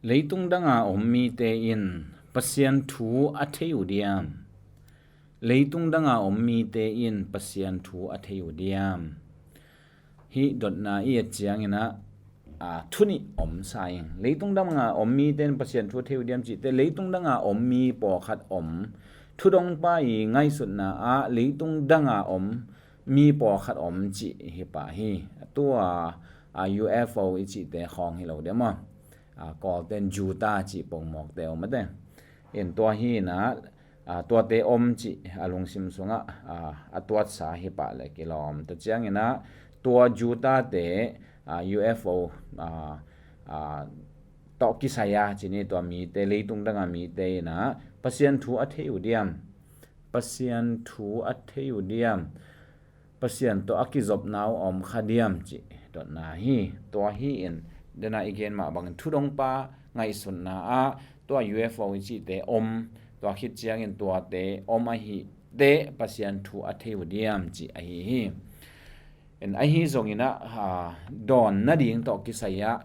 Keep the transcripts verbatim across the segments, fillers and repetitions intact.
Leitung danga om mite in Pasian thu a thei uh diam? Leitung danga om mite in Pasian thu a thei uh diam? Hih dotna i et ciangin ah, aa, thu nih om sa ing. Leitung danga om mite in Pasian thu a thei uh diam cihte, leitung danga om mi pawlkhat om, thudongpa i ngaihsutna ah leitung danga om mi pawlkhat om cih hi pah hi. Tua, aa, U F O i cihte khawng hi lo diam maw? Aa, Kawlten Juta cih pongmawkte om a te. In tua hi inah, aa, tuate om cih a lungsim sungah, aa, a tuatsa hi pah le kilawm. Tua cianginah tua Jutate, aa, U F O, aa, aa, tawh kisai a cih ni, tua mite, leitung danga mite inah Pasian thu a thei uh diam? Pasian thu a thei uh diam? Pasian tawh a kizopna uh om kha diam cih dotna hi. Tua hi in, dena i gen mah bangin thudongpa ngaihsutna ah tua U F O i cihte om, tua khit ciangin tuate om ahih teh Pasian thu a thei uh diam cih ahi hi. In ahi zonginah, aa, dawn nading tawh kisai ah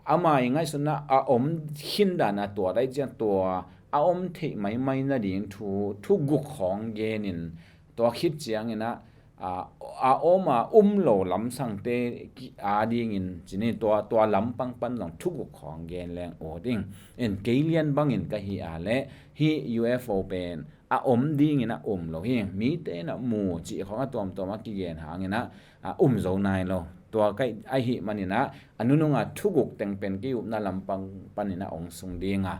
ama i ngaihsutna a om khin dana tua dai ciang tua a om theih maimai nading thu, thuguk khawng genin tua khit cianginah, aa, a om a um lo lamsangte ki-, a dingin cih ni, tua, tua lampang pan zong thuguk khawng gen leng ut ing. In kei lian bangin ka hi a leh hih U F O pen a om dingin a um lo hi. Mite in a mu cih khawng a tuamtuam a kigen hangin a, a um zo nai lo. Tua ka hih manin a, a nununga thuguk teng pen kei upna lampang panin a ong sung ding a,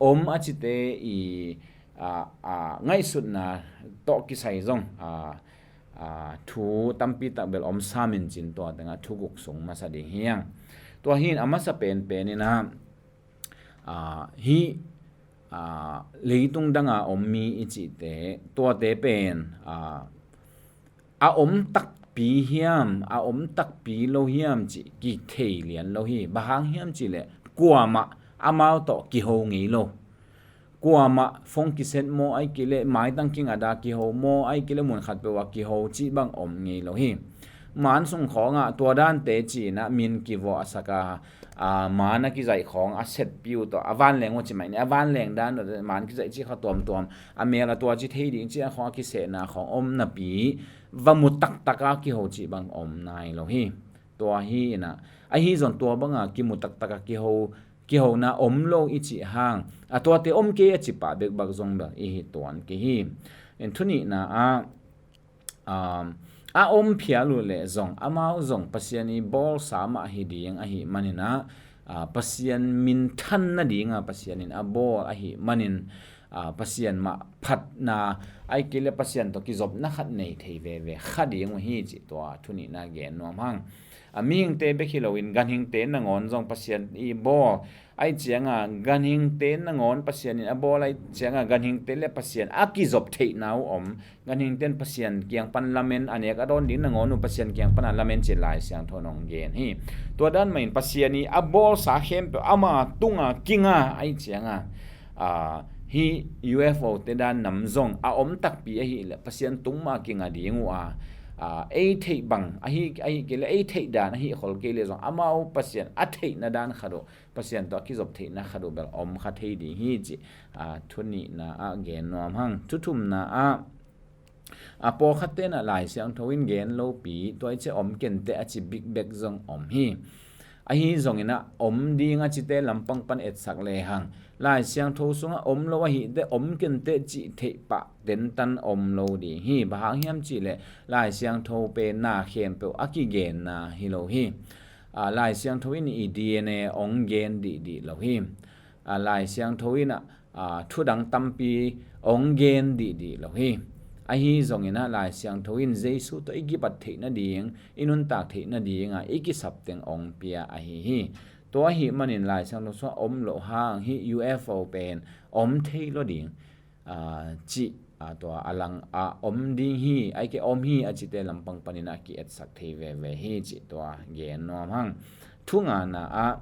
om a cite i, a, a, ngaihsutna tawh kisai zong, a, a, thu tampi tak bel om samin cin tua tengah thuguk sung masa ding hi hang. Tua hi in a masa penpen in a, a, hih, a, leitung danga om mi i cihte, tuate pen, a, a om takpi hiam, a om takpi lo hiam cih kithei lian lo hi. Bang hang hiam cih leh kuamah amau tawh kiho ngei lo. Kuamah phone kiset maw, ai kei leh maitang kingada kiho maw, ai kei leh mun khat peuh a kiho cih bang om ngei lo hi. Man sung khawngah tua dante ci-in a min kivuah a sak a, a, man a kizaih khawng a setpi uh tawh, a vanleng uh ci mai ni, a vanleng dan uh, man kizaih cih kha tuamtuam, a mel a tua ci thei ding cih a khawng a kisehna khawng om napi, va mu taktak a kiho cih bang om nai lo hi. Tua hi in a, ahi zong tua banga kimu taktak a kiho, kihona om lo i cih hang, a tuate om kei a cih pah bekbak zong bel i hi tuan kei hi. In thunihna ah, um, a om phial uh leh zong, amau zong Pasian i bawlsa mah hi ding ahih manin a, a, Pasian minthan nadinga Pasian in a bawl ahih manin, a, Pasian mah phatna, ai kei leh Pasian tawh kizopna khat nei thei veve kha ding uh hi cih tua thunihna gen nuam hang. A, mihingte bek hi loin ganhingte nangawn zong Pasian i bawl, ai cianga ganhingte nangawn Pasian in a bawl, ai cianga ganhingte le Pasian a kizop theihna uh om. Ganhingte in Pasian kiang pan lamen, a nek a dawn ding nangawn uh Pasian kiang pana lamen cih Lai Siangtho in ong gen hi. Tua dan mahin Pasian i a bawlsa khempeuh ama tunga kinga, ai cianga, a, hih U F O te dan nam zong a om takpi ahih leh Pasian tung mah kinga ding uh a, a, ei theih bang, ahi, ahi kei leh ei theih dan ahi khol kei leh zong amau Pasian a theihna dan khat uh, Pasian tawh a kizop theihna khat uh bel om kha thei ding hi cih, a, thunihna ah gen nuam hang. Thuthumna ah, a, pawlkhatte in a Lai Siangtho in gen lopi, tua i cih om kenteh a ci bikbek zong om hi. Ahi zongin a om ding a cite lampang pan etsak lehang, Lai Siangtho sungah om lo ahih teh om kenteh cih theih pah tentan om lo ding hi. Bang hang hiam cih leh Lai Siangtho pen na khempeuh a kigenna hi lo hi. A, Lai Siangtho in i D N A ong gen dihdih lo hi. A, Lai Siangtho in a, a, thudang tampi ong gen dihdih lo hi. Ahi zongin a Lai Siangtho in Jesu tawh i kibat theih nading, i nuntak theih nadinga i kisap teng ong pia ahi hi. Tua ahih manin Lai Siangtho sungah om loh hang hih U F O pen om thei lo ding, a, cih, a, tua a lang a om ding hi, ai kei om hi a cite lampang panin a ki-etsak thei veve hi cih tua gen nuam hang. Thungana ah,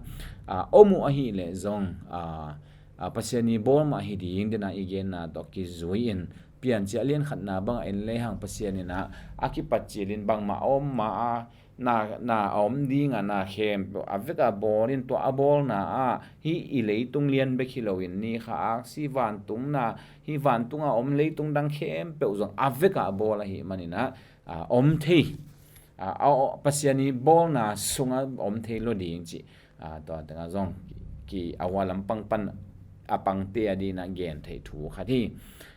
a, om uh ahih leh zong, a, a, Pasian i bawl mah hi ding dena i genna tawh kizui in Piancil a lian khatna bangah en lehang Pasian in ah a kipat cilin bangmah a om ma a na, na a om dingah na khempeuh a vekah bawl in tua a bawlna ah hih i leitung lian bek hi loin ni kha aksi vantungna, hih vantungah om leitung dang khempeuh zong a vekah bawl ahih manin ah, a, om thei, a, a, Pasian i bawlna sungah om thei lo ding cih, a, tua tengah zong ki, ki a hua lampang pan a pangte a dinah gen theih thu khat hi.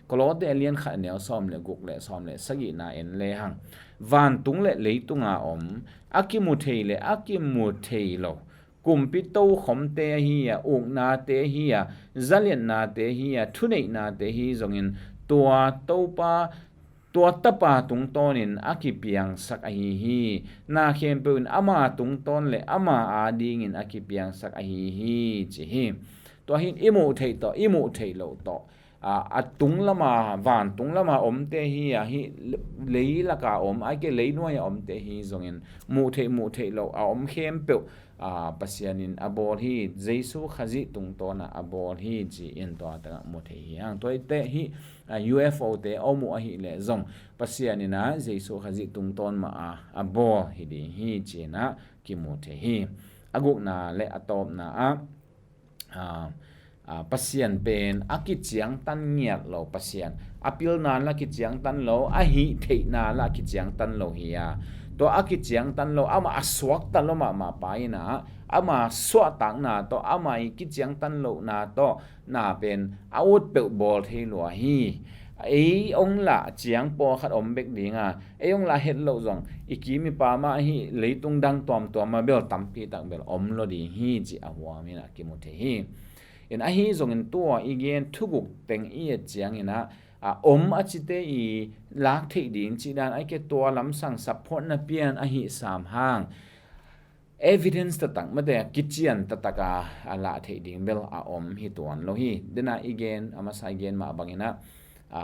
Kolose a lian khat a neu sawm le guk le sawm le sagihna en lehang, vantung le leitunga om, a kimu thei le a kimu thei lo, kumpi tokhomte ahi a, uknate ahi a, zaliatnate ahi a, thuneihnate hi zongin tua Topa, tua Tapa tungtawnin a kipiangsak ahi hi. Na khempeuh in ama tungtawn le ama adingin a kipiangsak ahi hi, ci hi. Tua hin i muh theih tawh, i muh theih loh tawh, a, a tung lama, vantung lama omte hi a, hih leilaka om, ahih kei leh leinuai a omte hi zongin muh theih, muh theih loh a om khempeuh, a, Pasian in a bawl hi. Jesu Khazih tungtawnah a bawl hi ci-in tua tengah mu thei hi hang. Tua hi teh hih, a, U F O te a om uh ahih leh zong Pasian in ah Jesu Khazih tungtawn mah a, a bawl hi ding hi ci-in ah kimu thei hi. A gukna le a tawpna ah, a, a, Pasian pen a kiciangtan ngiat lo Pasian, a pilna la kiciangtan lo, a hih theihna la kiciangtan lo hi a, tua a kiciangtan lo, amah a suakta lo mahmah pa in ah ama suahtakna tawh, ama i kiciangtan lohna tawh na pen a ut peuh bawl thei lua hi. Ei ong lah ciang pawlkhat om bek dinga, ei ong lah het loh zong i kim i pam ah hih leitung dang tuamtuam ah bel tampi tak bel om lo ding hi cih a huam in ah kimu thei hi. In ahi zongin tua i gen thuguk teng i et ciangin ah, a, om a cite i lak theih ding cih dan ahih kei leh tua lamsang support na pian ahih sam hang evidence taktak, mate, kician taktak a, a lah theih ding bel a om hi tuan lo hi. Dena i gen, a masa i gen mah bangin ah, a,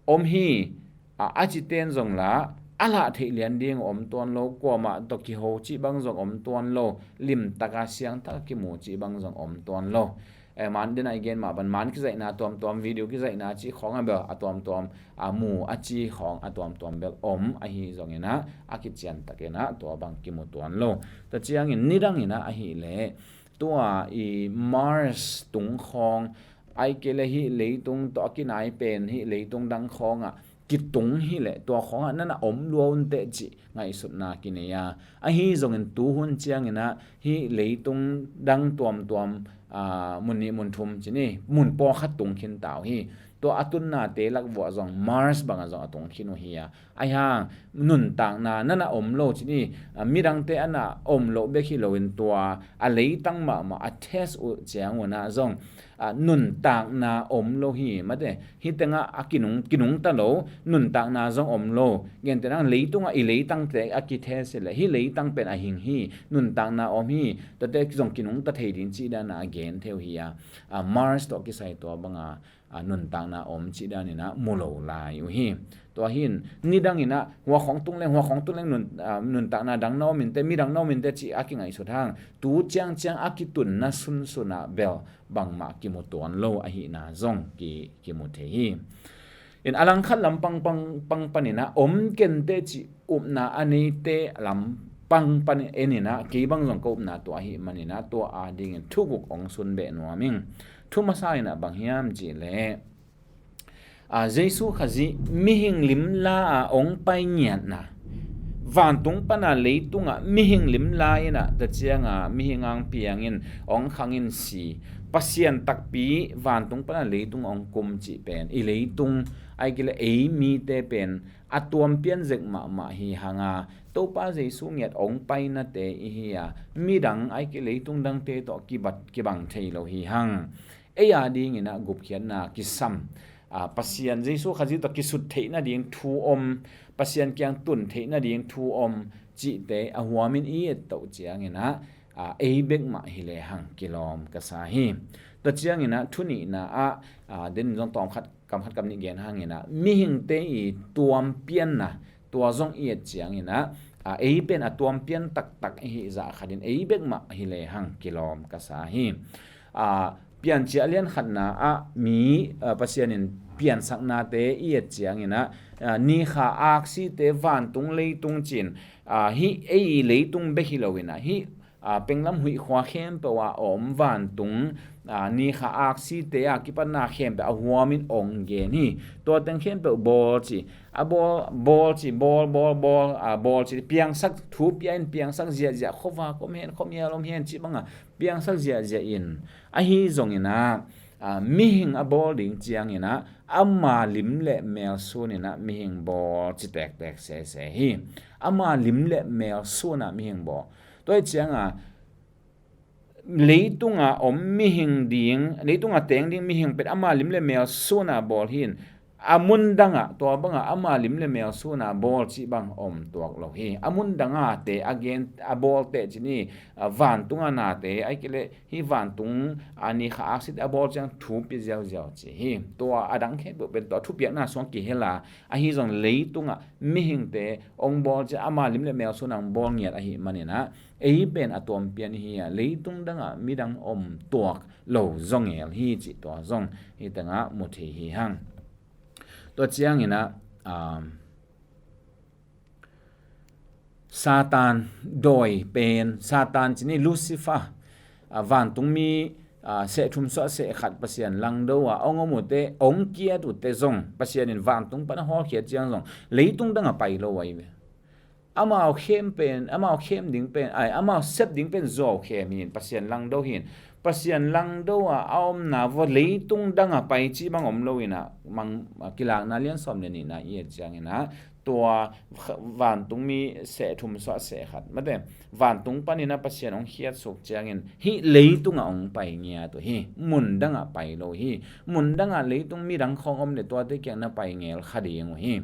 om hi, a, a citen zong lah a lah theih lian ding om tuan lo, kuamah tawh kiho cih bang zong om tuan lo, limtak a siangtak a kimu cih bang zong om tuan lo. Eh, man dena i gen mah bang, man kizaihna tuamtuam, video kizaihna cih khawng a bel a tuamtuam, a mu a ci khawng a tuamtuam bel om ahi zongin ah, a kician takin ah tua bang kimu tuan lo. Tua ciangin nidangin ah ahih leh tua i Mars tung khawng, ahih kei leh hih leitung tawh a kinai pen hih leitung dang khawngah kitung hi leh tua khawngah na na om lua un teh cih ngaihsutna kinei a. Ahi zongin tuhun ciangin ah hih leitung dang tuamtuam, a, mun nih mun thum ci ni, mun pawlkhat tung khin ta uh hi. Tua a tunnate lak vuah zong Mars bangah zong a tung khin uh hi a. Ahi hang nuntakna na na om lo ci ni, a, midangte a na om loh bek hi loin tua a leitang mahmah a test uh ciangun ah zong, a, nuntakna om lo hi, mate. Hih tengah a kinung, kinungta lo, nuntakna zong om lo. Gentehna hang leitungah i leitangte a kitest hi leh hih leitang pen a hing hi, nuntakna om hi, tuate zong kinungta thei ding cih dan a gen thei uh hi a. A, Mars tawh kisai tua banga, a, nuntakna om cih danin ah mu lo lai uh hi. Tua hin nidangin ah hua khawng tung leng, hua khawng tung leng nun, a, nuntakna dang na om in teh, midang na om in teh cih a kingaihsut hang tu ciangciang a kitunna sunsun ah bel bangmah kimu tuan lo ahihna zong ki, kimu thei hi. In a langkhat lampang pang, pang panin ah om ken teh cih upna a neite lampang panin en in ah, kei bang zong ka upna tua ahih manin ah tua adingin thuguk ong sun beh nuam ing. Thu masa in ah bang hiam cih leh, a, Jesu Khazih mihing limla a ong pai ngiatna, vantung pana leitungah mihing limla in ah, tua cianga mihing ang piangin ong khangin si, Pasian takpi vantung pana leitung ong kum cih pen i leitung, ahih kei leh ei mite pen a tuampian zek mahmah hi hang a, Topa Jesu ngiat ong painate i hi a, midang, ahih kei leh leitung dangte tawh kibat kibang thei lo hi hang. Ei adingin ah gupkhiatna kisam, a, Pasian Jesu Khazih tawh kisut theih nading thu om, Pasian kiang tun theih nading thu om cihte a huamin i et toh ciangin ah, a, ei bek mah hi lehang kilawm ka sa hi. Tua ciangin ah thu nihna ah, a, den zong tawm khat kam khat kam nih gen hangin ah mihingte i tuampianna tua zong i et ciangin ah, a, ei pen a tuampian taktak i hih zah khatin ei bek mah hi lehang kilawm ka sa hi. A, Piancil a lian khatna ah mi, ah, Pasian in piansaknate i et ciangin ah, ah, ni kha aksite vantung leitung cin, ah, hih ei leitung bek hi loin ah, hih, ah, penglam huih khua khempeuh ah a om vantung, ah, ni kha aksite a kipatna khempeuh a huamin ong gen hi. Tua teng khempeuh bawl ci, a bawl, bawl ci, bawl, bawl, bawl, ah, bawl ci, piangsak, thu pia in piangsak ziahziah, khuavak om hen, khuamial om hen cih bangah piangsak ziahziah in, ahi zongin ah, ah, mihing a bawl ding ciangin ah, ama lim le mel sunin ah mihing bawl ci tektek sese hi. Ama lim le mel sun ah mihing bawl. Tua hi ciangah, leitunga om mihing ding, leitunga teng ding mihing pen ama lim le mel suna bawl hin, a mun dangah tua bangah ama lim le mel suna bawl cih bang om tuak lo hi. A mun dangate a gen, a bawlte cini, a vantunga nate, ai kei leh hih vantung a ni kha aksite a bawl ciang thu pia ziauziau ci hi. Tua a dang khempeuh pen tua thupiakna suang kihel a, ahi zong leitungah mihingte ong bawl ciang ama lim le mel suna ong bawl ngiat ahi manin ah, ei pen a tuampian hi a, leitung dangah midang om tuak lo zong ngel hi cih tua zong hih tengah mu thei hi hang. Tua ciangin ah, um, Satan dawi pen, Satan cini Lucifer, ah, vantungmi, ah, seh thum suah seh khat Pasian langdo a ong om uh teh, ong kiat uh teh zong, Pasian in vantung pan a hawlkhiat ciang zong leitung dangah pai lo ahi ve. Amau khem pen, amau khem ding pen, ai, amau sep ding pen zuau khem hin, Pasian langdo hin. Pasian langdo a a omna vua leitung dangah pai cih bang om loin ah, mang, ah, Kilakna lian sawm le nihna i et ciangin ah, tua kh-, vantungmi seh thum suah seh khat, mate, vantung panin ah Pasian ong khiatsuk ciangin hih leitungah ong pai ngiat uh hi. Mun dangah pai lo hi. Mun dangah leitung midang khawng om le tuate kiang na pai ngel kha ding uh hi.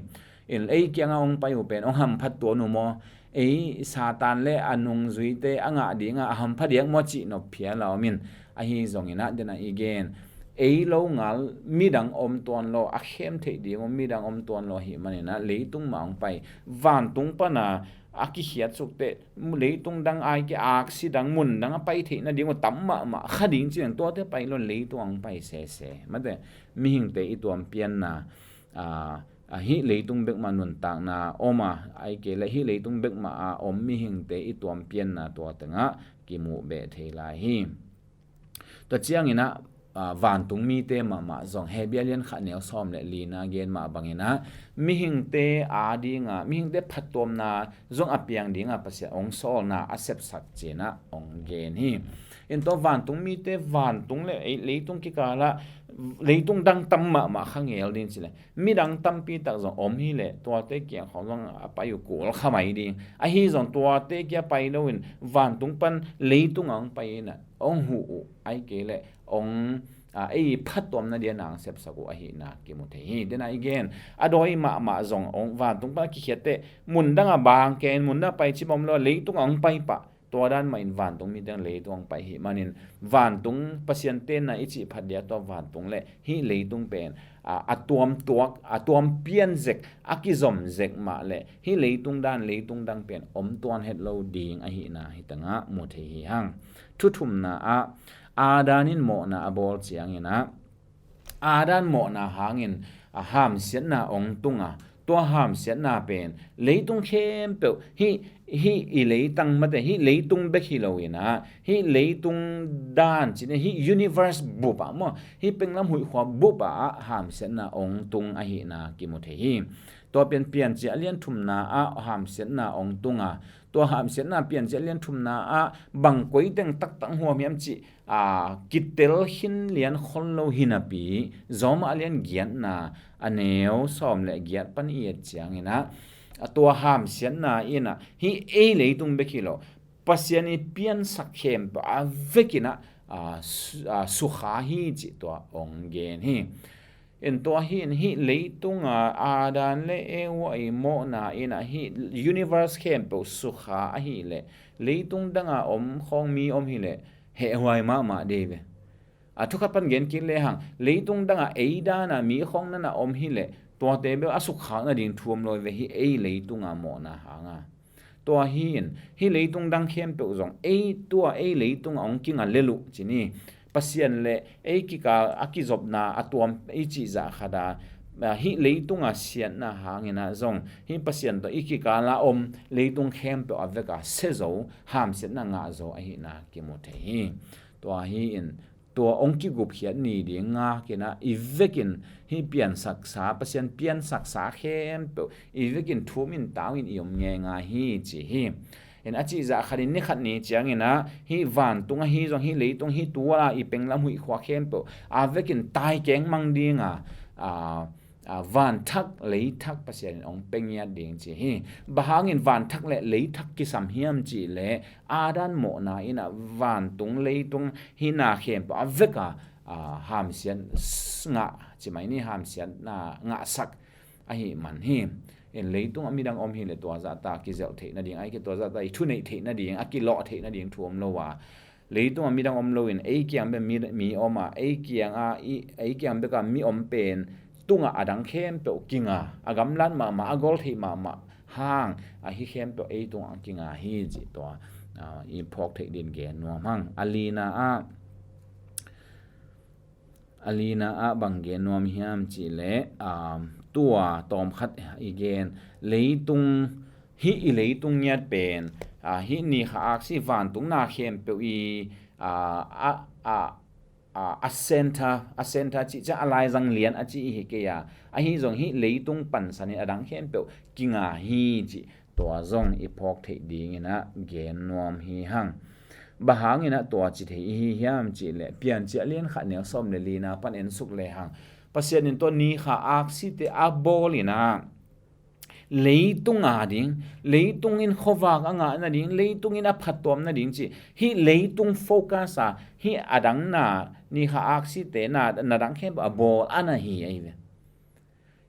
In ei kiangah ong pai uh pen ong hamphat tuan uh maw? Ei Satan le a nungzuite a ngah dingah a hampha diak maw cih nop phial a om in, ahi zongin ah, den a i gen, ei lo ngal midang om tuan lo, a khem theih ding uh midang om tuan lo ahi manin ah, leitung mah ong pai. Vantung pana a kikhiatsuk teh, leitung dang ai kei aksi dang mun dang a pai theih nading uh tam mahmah kha ding ci-in tuate pai lo, leitung ong pai sese. Mate, mihingte i tuampianna, a, a hih leitung bek mah nuntakna om a, ai kei leh hih leitung bek mah a om mihingte i tuampianna tua tengah kimuh beh thei lai hi. Tua ciangin ah, a, vantung mite mahmah zong, Hebru a lian khat neu sawm le lina gen mah bangin ah, mihingte a dinga, mihingte phattuamna zong a piang dinga Pasian ong sawlna a sepsak cin ah ong gen hi. In tua vantung mite, vantung le ei, leitung kikalah leitung dang tam mahmah kha ngel ding ci leh, midang tampi tak zong om hi leh, tuate kiang khawng zong a pai uh kul kha mai ding. Ahi zong tuate kia pai loin vantung pan leitung ah ong pai in ah, ong huh uh, ai kei leh ong, a, ei phattuamna dia nang sepsak uh ahihna kimu thei hi. Den a i gen, a dawi mahmah zong ong vantung pan a kikhiat teh, mun dang a bang ken, mun dang a pai cih bang om lo, leitung ah ong pai pah. Tua dan mahin vantung mite ong leitung ong pai hi manin, vantung Pasian tenna i cih phat dia tua vantung le hih leitung pen, a, a tuam tuak, a tuam pian zek, a kizom zek mah leh hih leitung dan, leitung dang pen om tuan het lo ding ahihna hih tengah mu thei hi hang. Thu thumna ah, Adam in mawhna a bawl ciangin ah, Adam mawhna hangin a hamsiatna ong tung a, tua hamsiatna pen leitung khempeuh, hih, hih i leitang mate, hih leitung bek hi loin ah, hih leitung dan cih, hih universe bup ah maw, hih penglam huihkhua bup ah, ah hamsiatna ong tung ahihna kimu thei hi. Tua pen Piancil a lian thumna ah hamsiatna ong tung a, tua hamsiatna Piancil a lian thumna ah bang koi teng taktak huam hiam cih, a, kitel khin lian khol lo hi napi, Rom a lian giatna a neu sawm le giat pan i et ciangin ah, a, tua hamsiatna in ah, hih ei leitung bek hi lo, Pasian i piansak khempeuh a vekin ah, a, su-, a, sukha hi cih tua ong gen hi. In tua hi in, hih leitung a Adam le Eva i mawhna in ah hih universe khempeuh sukha ahih leh, leitung dang a om khawng mi om hi leh, hehhuai mahmah dei ve. A, thu khat pan gen kik lehang, leitung dang a ei dan a mi khawng na na om hi leh, tuate bel a sukkhak nading thu om lo ve, hih ei leitung a mawhna hang a. Tua hi in, hih leitung dang khempeuh zong, ei tua ei leitung a ong kinga lel uh cih ni, Pasian le ei kikal a kizopna a tuam i cih zah khat a, ah, hih leitung a siatna hangin ah zong hih Pasian tawh i kikal a om leitung khempeuh a vek a sia zo, hamsiatna ngah zo ahihna kimu thei hi. Tua hi in tua hong kigupkhiat ni ding ngak in ah i vekin hih piansaksa, Pasian piansaksa khempeuh i vekin thum in tau in i om ngeingai hi ci hi. In a cih zah khat in ni khat ni ciangin ah hih vantung ahi zong hih leitung hih tu a i penglam huih khua khempeuh a vekin tai keng mang ding a, a, a, vanthak leithak Pasian in hong pia ngiat ding ci hi. Bang hangin vanthak le leithak kisam hiam cih leh Adam mawhna in ah vantung leitung hihna khempeuh a vek a, a, hamsiat ngah, ci mai ni, hamsiatna ngahsak ahih man hi. In leitung a midang om hi le tua zahta kizelh theih nading, ai ki tua zahta i thuneih theih nading, a kilawh theih nading thu om lo a, leitung a midang om lo in ei kiang bek mi, mi om a, ei kiang a i, ei kiang bek a mi om pen tungah a dang khempeuh kinga, a gamlat mahmah, a gol theih mahmah hang ahi khempeuh ei tungah kinga hi cih tua, ah, i phawk theih din gen nuam hang. A lina ah, a lina ah bang gen nuam hiam cih leh, um, tua tawmkhat i gen, leitung, hih i leitung ngiat pen, ah, hih ni kha aksi vantung na khempeuh i, ah, a, a, a, a center, a center cih ciang a laizang lian a ci i hi kei a, ahi zong hih leitung pansan in a dang khempeuh kinga hi cih tua zong i phawk theih dingin ah gen nuam hi hang. Bang hangin ah tua ci thei i hi hiam cih leh Piancil a lian khat neu sawm le lina pan en suk le hang, Pasian in tua ni kha aksite a bawl in ah leitung a ding, leitung in khuavak a ngah nading, leitung in a phattuam nading ci, hih leitung focus a, hih a dang na, ni kha aksite na, na dang khempeuh a bawl a na hi ahi ve.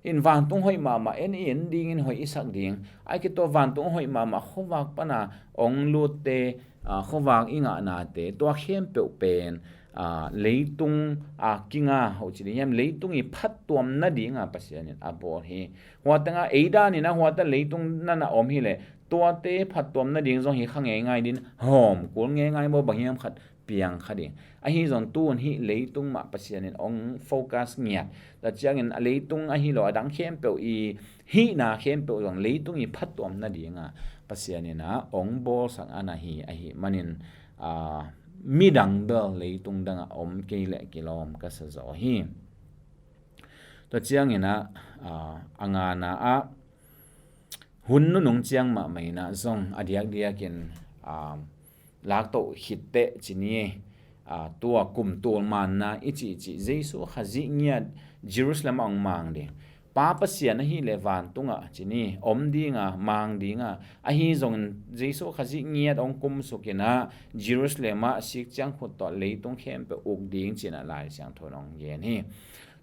In vantung hoih mahmah, en i en dingin hoih i sak ding, ai ki tua vantung hoih mahmah, khuavak pana ong lutte, ah, khuavak i ngahnate, tua khempeuh pen, ah, leitung a kinga ho ci ding hiam, leitung i phattuam nading a Pasian in a bawl hi. Hua teng a ei dan in a hua teng leitung na na om hi leh tuate phattuam nading zong hi kha ngeingai din, hawm kul ngeingai maw, bang hiam khat piang kha ding. Ahi zong tu in hih leitung mah Pasian in ong focus ngiat. Tua ciangin a leitung ahi lo a dang khempeuh i hihna khempeuh zong leitung i phattuam nading a Pasian in a ong bawlsak a na hi, ahih manin, ah, midang bel leitung dang a om kei leh kilawm ka sa zaw hi. Tua ciangin ah, ah, a ngana ah hun nunung ciang mahmah in ah zong a diakdiakin, ah, laktoh khitteh ci ni, ah, tua kum tul manna i cihcih Jesu Khazih ngiat Jerusalem ah ong mang ding. Pa Pasian ahi leh vantungah ci ni om ding a, mang ding a, ahi zongin Jesu Khazih ngiat ong kumsuk in ah Jerusalem ah sik ciang khut tawh leitung khempeuh uk ding ci in ah Lai Siangtho in ong gen hi.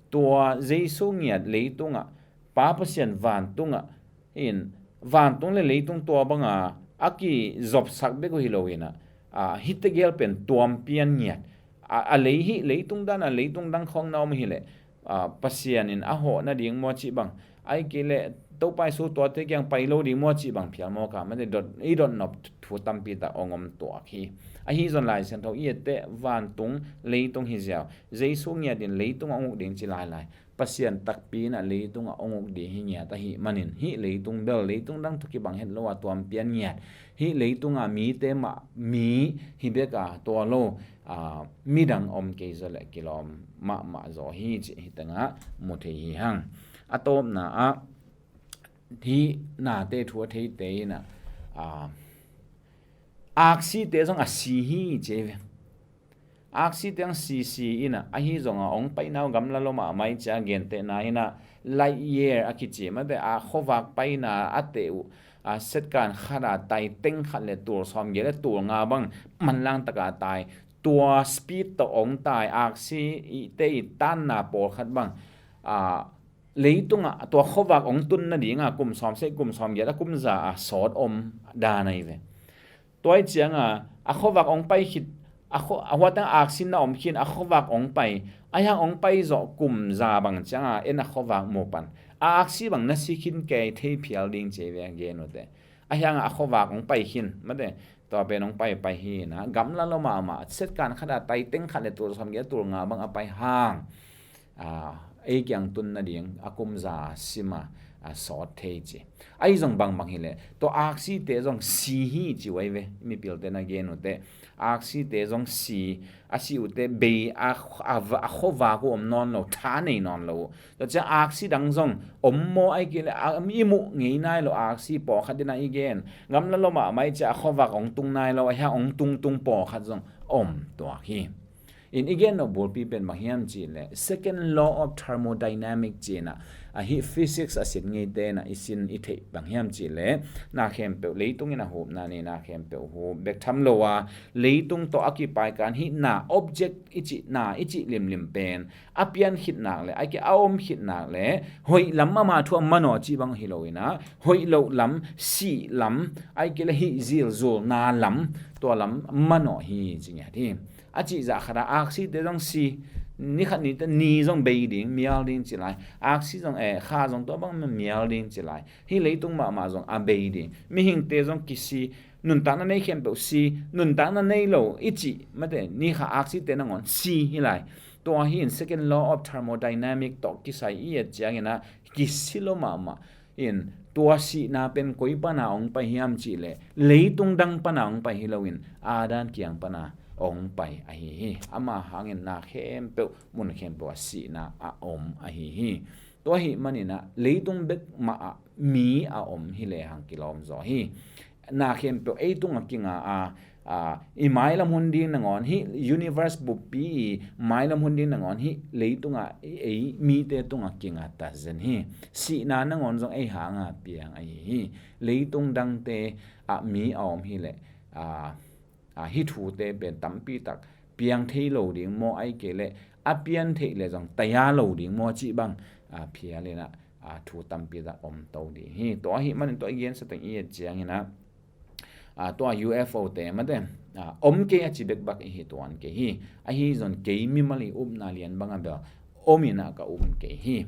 Tua Jesu ngiat leitungah, Pa Pasian vantungah in, vantung le leitung tua banga a kizopsak bek uh hi lo in ah, ah, hih tegel pen tuam pian ngiat. A, a lei hih leitung dan a leitung dang khawng na om hi leh, ah, Pasian in a hawh nading maw cih bang, ai kei leh Topa Jesu tuate kiang pai lo ding maw cih bang phial maw ka, mate dot, i dot nop thu tampi tak ong om tuak hi. Ahi zong Lai Siangtho i etteh vantung leitung hi ziau. Jesu ngiat in leitung a ong uk ding ci lailai. Pasian takpi in ah leitung a ong uk ding hi ngiat ahih manin hih leitung bel leitung dang tawh kibang het lo a tuam pian ngiat. Hih leitung a mite mah mi hi bek a tua lo, ah, midang om kei zaw leh kilawm mahmah zaw hi cih hih teng ah mu thei hi hang. A tawpna ah hih nate thu a theite in ah, ah, aksite zong a si hi ci ve. Aksite zong sisi in ah, ahi zong a ong paina uh gamla lo mahmah hi ci a, gentehna in ah light year a kici, mate a khuavak paina a teh uh, a second khat a tai teng khat le tul sawm giat le tul nga bang manlang tak a tai. Tua speed tawh ong tai, aksite i tanna pawlkhat bang, ah, leitungah tua khuavak ong tun nading a kum sawm, sei kum sawm giat a kum za a sawt om dan ahi ve. Tua hi ciang a, a khuavak ong pai khit, a khu-, a hua teng aksi in na om khin, a khuavak ong pai, ahi hang ong pai zawh kum za bang ciang a en a khuavak mu pan, a aksi bang na si khin kei thei phial ding ci ve, gen uh teh. Ahi hangah a khuavak hong pai khin, mate, tua pen hong pai pai hi na, gamla lua mahmah, set kan khat a tai teng khat le tul sawmgiat tul nga bang a pai hang, a, ei kiang tun nading a kum za sim a, a sawt thei ci. Ahi zong bangbang hileh tua aksite zong si hi ci uh ahi ve, mipilte na gen uh teh. Aksite zong si, a si uh teh bei a, a, a khuavak uh om nawn lo, tha nei nawn lo uh. Tua ciang aksi dang zong om maw, ahi kei leh a, i muh ngei nai lo aksi pawlkhat in ah i gen. Gamla lua mahmah i ciah a khuavak hong tung nai lo, ahi hang hong tungtung pawlkhat zong om tuak hi. In i gen nop bulpi pen bang hiam cih leh second law of thermodynamic ci-in ah, ahi physics a sin ngeite in ah i sin i theih bang hiam cih leh na khempeuh leitung in a hupna ni, na khempeuh hup bek tham lo a, leitung tawh a kipai kan hih na object i cih na i cih limlim pen a pian khit nak leh, ahi kei a om khit nak leh, hoih lam ama thu a manawh cih bang hi lo in ah, hoih loh lam, sih lam, ahi kei leh hih zilzulna lam, tua lam manawh hi ci ngiat hi. A cih zah khat ah aksite zong si, ni khat ni teh ni zong bei ding, mial ding ci lai. Aksi zong, eh, kha zong tua bang mial ding ci lai. Hih leitung mahmah zong a bei ding. Mihingte zong kisi, nuntakna nei khempeuh si, nuntakna nei lo i cih, mate, ni khat aksite nangawn si hi lai. Tua hi in second law of thermodynamic tawh kisai i et ciangin ah kisi lua mahmah. In tua sihna pen koi pana hong pai hiam cih leh leitung dang pana hong pai hi lo in, Adam kiang pana hong pai ahi hi. Ama hangin na khempeuh, mun khempeuh ah sihna a om ahi hi. Tua ahih manin ah leitung bek mah ah mi a om hi lehang kilawm zaw hi. Na khempeuh ei tungah kinga a, a, i mailam hun ding nangawn hih universe buppi i mailam hun ding nangawn hih leitungah ei mite tungah kinga ta zen hi. Sihna nangawn zong ei hanga piang ahi hi. Leitung dangte ah mi a om hi leh, a, a, hih thute pen tampi tak piang thei lo ding maw, ahi kei leh a pian theih leh zong taya lo ding maw cih bang, a, phial in ah, a, thu tampi tak om to ding hi. Tua ahih manin tua i gensa teng i et ciangin ah, a, tua U F O te mate, a, om kei a ci bekbak i hi tuan kei hi. Ahi zong kei mimal i upna lian bang a bel om in ah ka um kei hi.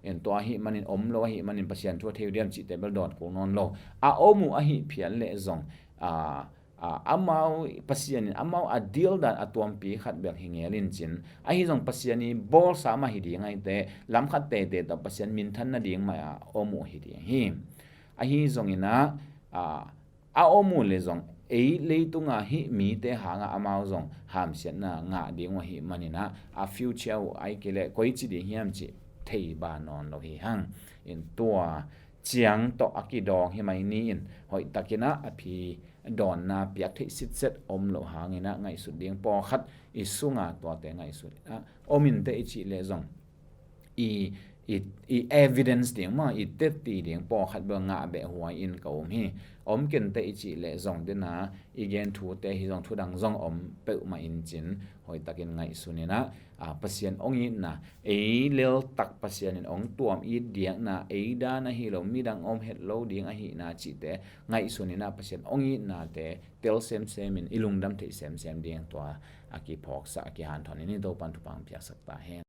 In tua ahih manin om lo ahih manin Pasian thu a thei uh diam cihte bel dawn kul nawn lo. A om uh ahih phial leh zong, a, a, amau, Pasian in amau a deal dan a tuampi khat bel hi ngel in cin. Ahi zong Pasian i bawlsa mah hi ding ahi teh, lam khat teitei tawh Pasian minthan nading mah a om uh hi ding hi. Ahi zongin ah, a, a om uh leh zong ei leitunga hih mite hangah amau zong hamsiatna ngah ding uh ahih manin ah, a future uh ahi kei leh koici ding hiam cih thei ban nawn lo hi hang. In tua ciang tawh a kidawng hi mai ni in, hoihtakin ah a phi dawnna piak theih sitset om loh hangin ah ngaihsut ding pawlkhat i sunga tuate ngaihsut in ah, om in teh i cih leh zong i, i, i evidence ding maw, i tetti ding pawlkhat bel ngah beh huai in ka um hi. Om ken teh i cih leh zong dena i gen thute hi zong thudang zong om peuhmah in cin, hoihtakin ngaihsun in ah, a, Pasian hong itna, ei leltak Pasian in hong tuam it diakna, ei dan ahi lo, midang om het lo ding ahihna cihte ngaihsun in ah Pasian hong itnate tel semsem in i lungdam theih semsem ding tua a kiphawksak, a kihanthawn in i Topan thupha piaksak ta hen.